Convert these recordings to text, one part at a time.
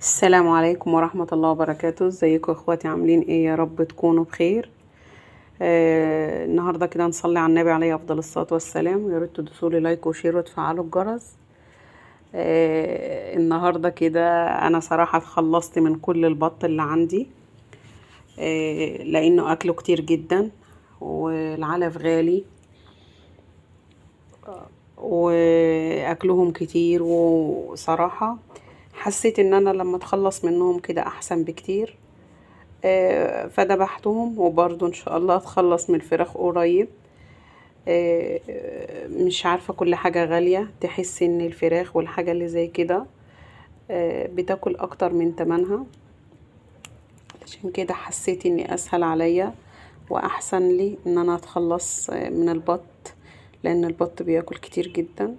السلام عليكم ورحمة الله وبركاته. ازيكم يا اخواتي، عاملين ايه؟ يا رب تكونوا بخير. النهارده كده نصلي على النبي عليه افضل الصلاة والسلام، ويا ريت تدوسوا لي like و share وتفعلوا الجرس. النهارده كده انا صراحة اتخلصت من كل البط اللي عندي، لانه اكله كتير جدا والعلف غالي واكلهم كتير، وصراحة حسيت ان انا لما اتخلص منهم كده احسن بكتير. فذبحتهم، وبرضو ان شاء الله اتخلص من الفراخ قريب. مش عارفة، كل حاجة غالية، تحس ان الفراخ والحاجة اللي زي كده بتاكل اكتر من تمنها، عشان كده حسيت اني اسهل عليا واحسن لي ان انا اتخلص من البط، لان البط بياكل كتير جدا.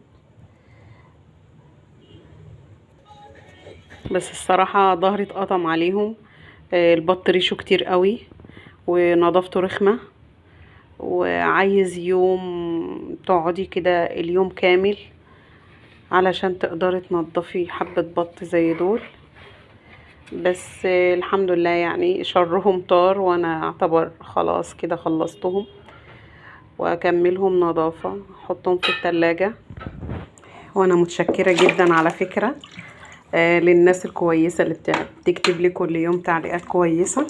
بس الصراحة ظهري اتقطم عليهم. البط ريشه كتير قوي ونظافته رخمة، وعايز يوم تقعدي كده اليوم كامل علشان تقدري تنظفي حبة بط زي دول. بس الحمد لله شرهم طار، وانا اعتبر خلاص كده خلصتهم، واكملهم نظافة احطهم في التلاجة. وانا متشكرة جدا على فكرة للناس الكويسة اللي بتكتب لي كل يوم تعليقات كويسة.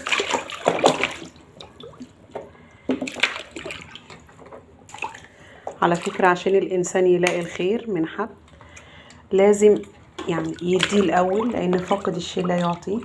على فكرة عشان الإنسان يلاقي الخير من حد لازم يديه الأول، لأن فاقد الشيء لا يعطيه.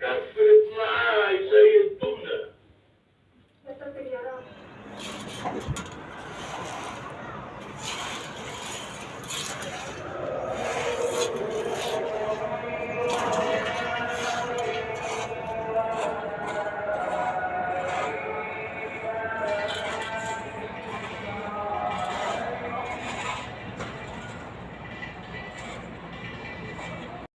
قفلت معاي زي الدنيا.